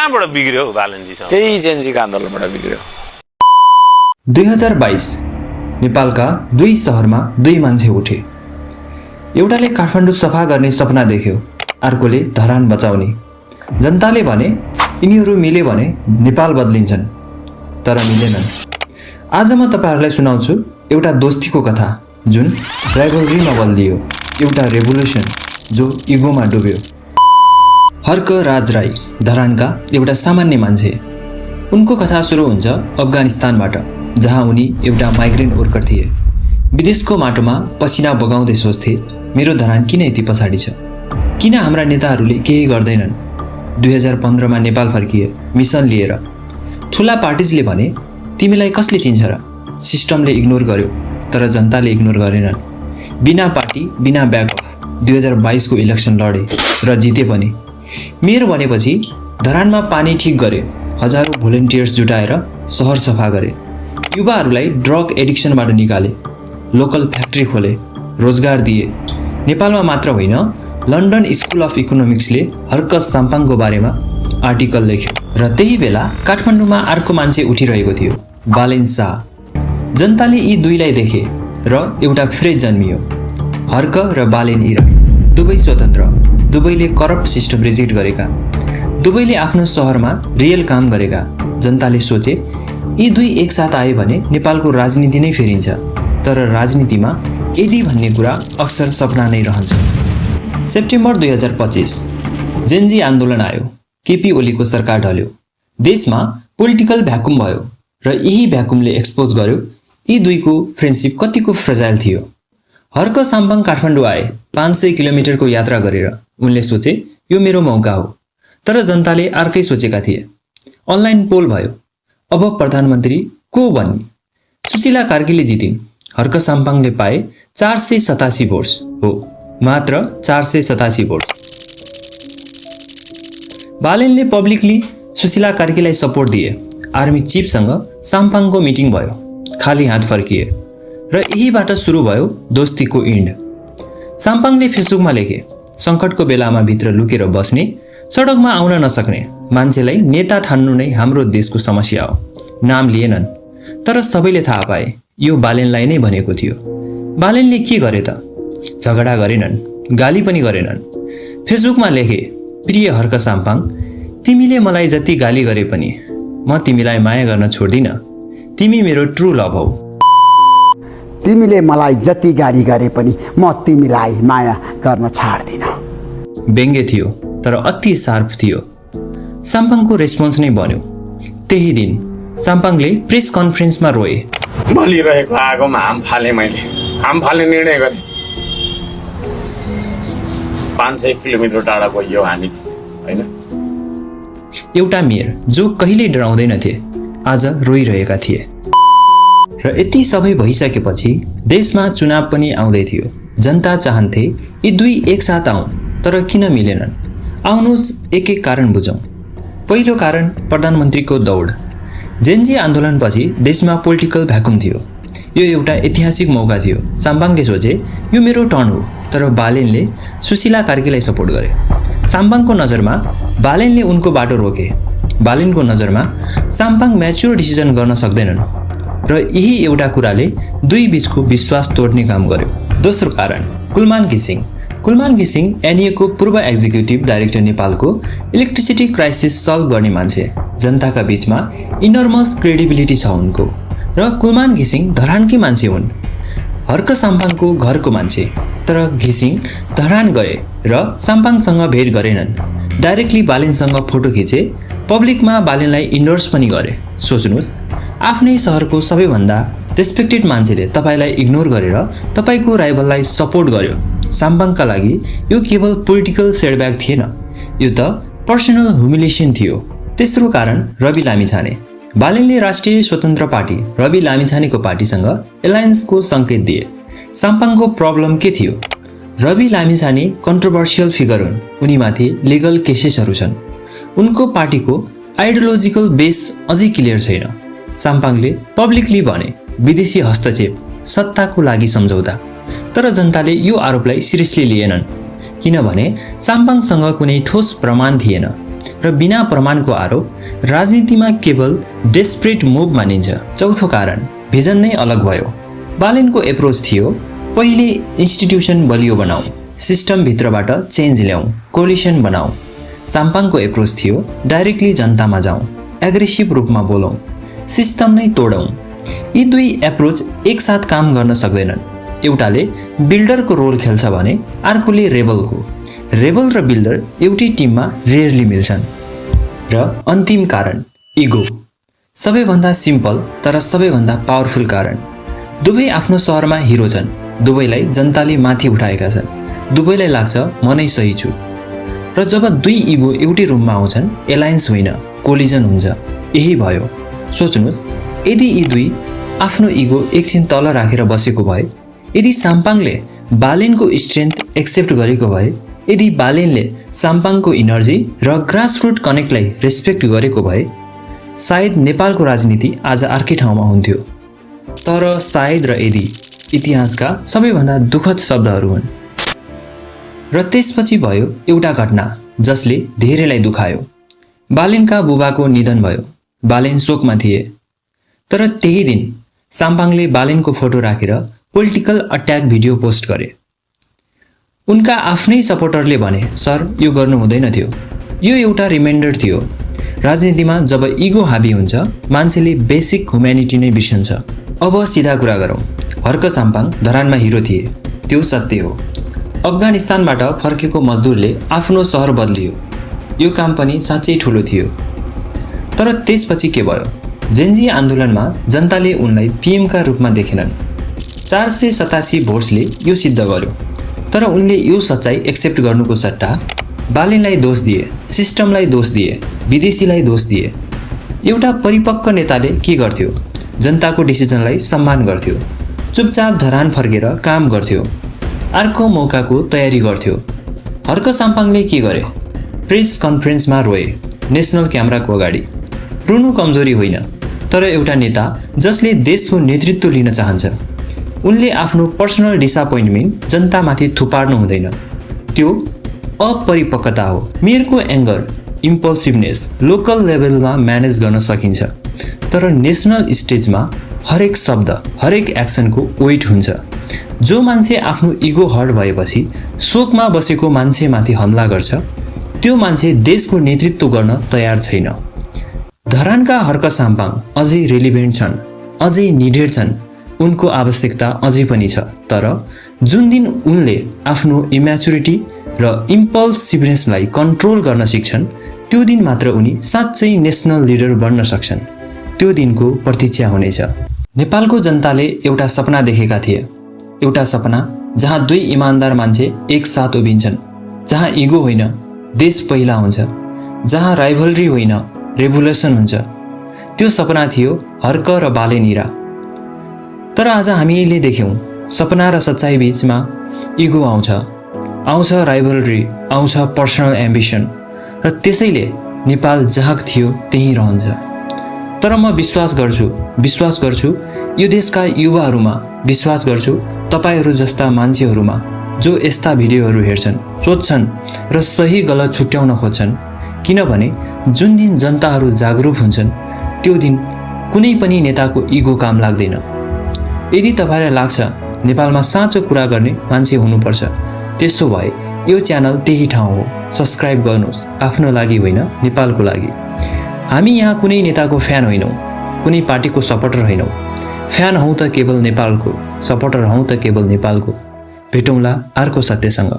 कहाँबाट बिग्रियो बालनजीसँग? त्यही जेन्जीको आन्दोलनबाट बिग्रियो। 2022 नेपालका 2 सहरमा 2 मान्छे उठे। एउटाले काठमाडौँ सफा गर्ने सपना देख्यो, अर्कोले धरान बचाउने। जनताले भने यिनीहरू मिले भने नेपाल बदलिन्छन्, तर मिलेनन्। आज म तपाईहरुलाई सुनाउँछु एउटा दोस्तीको कथा जुन राइभलरीमा बदलियो, एउटा रेभोल्युसन जो इगोमा डुब्यो। हर्क राज राई धरानका एउटा सामान्य मान्छे। उनको कथा सुरु हुन्छ अफगानिस्तानबाट, जहाँ उनी एउटा माइग्रेन्ट वर्कर थिए। विदेशको माटोमा पसिना बगाउँदै सोच्थे, मेरो धरान किन यति पछाडि छ? किन हाम्रा नेताहरूले केही गर्दैनन्? 2015 मा नेपाल फर्किए मिसन लिएर। ठुला पार्टिजले भने तिमीलाई कसले चिन्छ र? सिस्टमले इग्नोर गर्यो, तर जनताले इग्नोर गरेनन्। बिना पार्टी बिना ब्याकअप 2022 को इलेक्सन लडे र जिते पनि। मेयर भनेपछि धरानमा पानी ठिक गरे, हजारौं भोलिन्टियर्स जुटाएर सहर सफा गरे, युवाहरूलाई ड्रग एडिक्सनबाट निकाले, लोकल फ्याक्ट्री खोले, रोजगार दिए। नेपालमा मात्र होइन, लन्डन स्कुल अफ इकोनोमिक्सले हर्क साम्पाङको बारेमा आर्टिकल लेख्यो। र त्यही बेला काठमाडौँमा अर्को मान्छे उठिरहेको थियो, बालेन शाह। जनताले यी दुईलाई देखे र एउटा फ्रेज जन्मियो, हर्क र बालेन इरा। दुवै स्वतन्त्र, दुवैले करप्ट सिस्टम रिजेक्ट गरेका, दुवैले आफ्नो सहरमा रियल काम गरेका। जनताले सोचे यी दुई एकसाथ आए भने नेपालको राजनीति नै फेरिन्छ। तर राजनीतिमा यदि भन्ने कुरा अक्सर सपना नै रहन्छ। सेप्टेम्बर 2025 जेन्जी आन्दोलन आयो, केपी ओलीको सरकार ढल्यो, देशमा पोलिटिकल भ्याकुम भयो र यही भ्याकुमले एक्सपोज गर्यो यी दुईको फ्रेन्डसिप कतिको फ्रेजाइल थियो। हर्क साम्पाङ काठमाडौँ आए 500 किलोमिटरको यात्रा गरेर। उनले सोचे यो मेरो मौका हो, तर जनताले अर्कै सोचेका थिए। अनलाइन पोल भयो, अब प्रधानमन्त्री को बन्ने? सुशीला कार्कीले जितिन्, हर्क साम्पाङले पाए 487 भोट्स हो, मात्र 487 भोट्स। बालेनले पब्लिकली सुशीला कार्कीलाई सपोर्ट दिए। आर्मी चिफसँग साम्पाङको मिटिङ भयो, खाली हात फर्किए र यहीबाट सुरु भयो दोस्तीको इन्ड। साम्पाङले फेसबुकमा लेखे, सङ्कटको बेलामा भित्र लुकेर बस्ने, सडकमा आउन नसक्ने मान्छेलाई नेता ठान्नु नै हाम्रो देशको समस्या हो। नाम लिएनन्, तर सबैले थाहा पाए यो बालेनलाई नै भनेको थियो। बालेनले के गरे त? झगडा गरेनन्, गाली पनि गरेनन्। फेसबुकमा लेखे, प्रिय हर्क साम्पाङ, तिमीले मलाई जति गाली गरे पनि म तिमीलाई माया गर्न छोड्दिन। तिमी मेरो ट्रु लभ हौ। तिमीले मलाई जति गाली गरे पनि म तिमीलाई माया गर्न छाड्दिन। व्यङ्ग्य थियो, तर अति शार्प थियो। साम्पाङको रेस्पोन्स नै बन्यो। त्यही दिन साम्पाङले प्रेस कन्फरेन्समा रोए। बलिरहेको आगोमा हाम फाले, मैले हाम फाल्ने निर्णय गरेँ। 500 किलोमिटर टाढा गइयो हामी, होइन? एउटा मेयर जो कहिल्यै डराउँदैनथे आज रोइरहेका थिए। र यति सबै भइसकेपछि देशमा चुनाव पनि आउँदै थियो। जनता चाहन्थे यी दुई एकसाथ आउन्, तर किन मिलेनन्? आउनुहोस् एक एक कारण बुझौँ। पहिलो कारण प्रधानमन्त्रीको दौड। जेन्जी आन्दोलनपछि देशमा पोलिटिकल भ्याकुम थियो। यो एउटा ऐतिहासिक मौका थियो। साम्पाङले सोचे यो मेरो टर्न हो, तर बालेनले सुशीला कार्कीलाई सपोर्ट गरे। साम्पाङको नजरमा बालेनले उनको बाटो रोके। बालेनको नजरमा साम्पाङ म्याच्योर डिसिजन गर्न सक्दैनन् र यही एउटा कुराले दुई बीचको विश्वास तोड्ने काम गर्यो। दोस्रो कारण कुलमान घिसिङ। कुलमान घिसिङ एनईएको पूर्व एक्जिक्युटिभ डाइरेक्टर, नेपालको इलेक्ट्रिसिटी क्राइसिस सल्भ गर्ने मान्छे। जनताका बीचमा इनर्मस क्रेडिबिलिटी छ उनको। र कुलमान घिसिङ धरानकै मान्छे हुन्, हर्क साम्पाङको घरको मान्छे। तर घिसिङ धरान गए र साम्पाङसँग भेट गरेनन्। डाइरेक्टली बालेनसँग फोटो खिचे, पब्लिकमा बालेनलाई इन्डोर्स पनि गरे। सोच्नुहोस्, आफ्नै सहरको सबैभन्दा रेस्पेक्टेड मान्छेले तपाईँलाई इग्नोर गरेर तपाईँको राइभललाई सपोर्ट गर्यो। साम्पाङका लागि यो केवल पोलिटिकल सेटब्याक थिएन, यो त पर्सनल ह्युमिलिएसन थियो। तेस्रो कारण रवि लामिछाने। बालेनले राष्ट्रिय स्वतन्त्र पार्टी रवि लामिछानेको पार्टीसँग एलायन्सको सङ्केत दिए। साम्पाङको प्रब्लम के थियो? रवि लामिछाने कन्ट्रोभर्सियल फिगर हुन्, उनीमाथि लिगल केसेसहरू छन्। उनको पार्टीको आइडियोलोजिकल बेस अझै क्लियर छैन। साम्पाङले पब्लिकली भने विदेशी हस्तक्षेप, सत्ताको लागि सम्झौता। तर जनताले यो आरोपलाई सिरियसली लिएनन्, किनभने साम्पाङसँग कुनै ठोस प्रमाण थिएन। र बिना प्रमाणको आरोप राजनीतिमा केवल डेस्परेट मुभ मानिन्छ। चौथो कारण, भिजन नै अलग भयो। बालेनको एप्रोच थियो, पहिले इन्स्टिट्युसन बलियो बनाऊ, सिस्टम भित्रबाट चेन्ज ल्याऊ, कोलिसन बनाऊ। साम्पाङको एप्रोच थियो, डाइरेक्टली जनतामा जाउँ, एग्रेसिभ रूपमा बोलौँ, सिस्टम नै तोडौँ। यी दुई एप्रोच एकसाथ काम गर्न सक्दैनन्। एउटाले बिल्डरको रोल खेल्छ भने अर्कोले रेबलको। रेबल र बिल्डर एउटै टिममा रेयरली मिल्छन्। र अन्तिम कारण, इगो। सबैभन्दा सिम्पल तर सबैभन्दा पावरफुल कारण। दुवै आफ्नो सहरमा हिरो छन्, दुवैलाई जनताले माथि उठाएका छन्, दुवैलाई लाग्छ म नै सही छु। र जब दुई इगो एउटै रुममा आउँछन्, एलायन्स होइन कोलिजन हुन्छ। यही भयो। सोच्नुहोस्, यदि यी दुई आफ्नो इगो एकछिन तल राखेर बसेको भए, यदि साम्पाङले बालेनको स्ट्रेन्थ एक्सेप्ट गरेको भए, यदि बालेनले साम्पाङको इनर्जी र ग्रासरुट कनेक्टलाई रेस्पेक्ट गरेको भए, सायद नेपालको राजनीति आज अर्कै ठाउँमा हुन्थ्यो। तर सायद र यदि इतिहासका सबैभन्दा दुःखद शब्दहरू हुन्। र त्यसपछि भयो एउटा घटना जसले धेरैलाई दुखायो। बालेनका बुबाको निधन भयो। बालेन शोकमा थिए। तर त्यही दिन साम्पाङले बालेनको फोटो राखेर पोलिटिकल अट्याक भिडियो पोस्ट गरे। उनका आफ्नै सपोर्टरले भने, सर यो गर्नु हुँदैन थियो। यो एउटा रिमाइन्डर थियो। राजनीतिमा जब इगो हाबी हुन्छ, मान्छेले बेसिक ह्युम्यानिटी नै बिर्सन्छ। अब सिधा कुरा गरौँ। हर्क साम्पाङ धरानमा हिरो थिए, त्यो सत्य हो। अफगानिस्तानबाट फर्केको मजदुरले आफ्नो सहर बदलियो, यो काम पनि साँच्चै ठुलो थियो। तर त्यसपछि के भयो? जेन्जी आन्दोलनमा जनताले उनलाई पीएमका रूपमा देखेनन्। 487 भोट्सले यो सिद्ध गर्यो। तर उनले यो सच्चाइ एक्सेप्ट गर्नुको सट्टा बालेनलाई दोष दिए, सिस्टमलाई दोष दिए, विदेशीलाई दोष दिए। एउटा परिपक्व नेताले के गर्थ्यो? जनताको डिसिजनलाई सम्मान गर्थ्यो, चुपचाप धरान फर्केर काम गर्थ्यो, अर्को मौकाको तयारी गर्थ्यो। हर्क साम्पाङले के गरे? प्रेस कन्फरेन्समा रोए, नेसनल क्यामेराको अगाडि। रुनु कमजोरी होइन, तर एउटा नेता जसले देशको नेतृत्व लिन चाहन्छ, उनले आफ्नो पर्सनल डिसअपोइन्टमेन्ट जनतामाथि थुपार्नु हुँदैन। त्यो अपरिपक्वता हो। मेयरको एङ्गर, इम्पल्सिभनेस लोकल लेभलमा म्यानेज गर्न सकिन्छ, तर नेसनल स्टेजमा हरेक शब्द, हरेक एक्सनको वेट हुन्छ। जो मान्छे आफ्नो इगो हर्ट भएपछि शोकमा बसेको मान्छेमाथि हमला गर्छ, त्यो मान्छे देशको नेतृत्व गर्न तयार छैन। धरानका हर्क साम्पाङ अझै रेलिभेन्ट छन्, अझै निडेड छन्, उनको आवश्यकता अझै पनि छ। तर जुन दिन उनले आफ्नो इम्याचुरिटी र इम्पल्सिभनेसलाई कन्ट्रोल गर्न सिक्छन्, त्यो दिन मात्र उनी साँच्चै नेसनल लिडर बन्न सक्छन्। त्यो दिनको प्रतीक्षा हुनेछ। नेपालको जनताले एउटा सपना देखेका थिए, एउटा सपना जहाँ दुई इमान्दार मान्छे एकसाथ उभिन्छन्, जहाँ इगो होइन देश पहिला हुन्छ, जहाँ राइभलरी होइन रेभोल्युसन हुन्छ। त्यो सपना थियो हर्क र बालेन इरा। तर आज हामीले देख्यौँ, सपना र सच्चाइ बीचमा इगो आउँछ राइभलरी, आउँछ पर्सनल एम्बिसन, र त्यसैले नेपाल जहाँ थियो त्यहीँ रहन्छ। तर म विश्वास गर्छु यो देशका युवाहरूमा, विश्वास गर्छु तपाईहरू जस्ता मान्छेहरूमा जो यस्ता भिडियोहरू हेर्छन्, सोध्छन् र सही गलत छुट्याउन खोज्छन्। किनभने जुन दिन जनताहरू जागरुक हुन्छन्, त्यो दिन कुनै पनि नेताको इगो काम लाग्दैन। यदि तपाईँलाई लाग्छ नेपालमा साँचो कुरा गर्ने मान्छे हुनुपर्छ, त्यसो भए यो च्यानल त्यही ठाउँ हो। सब्सक्राइब गर्नुहोस्, आफ्नो लागि होइन नेपालको लागि। हामी यहाँ कुनै नेताको फ्यान होइनौँ, कुनै पार्टीको सपोर्टर होइनौँ। फ्यान हौँ त केवल नेपालको, सपोर्टर हौँ त केवल नेपालको। भेटौँला अर्को सत्यसँग।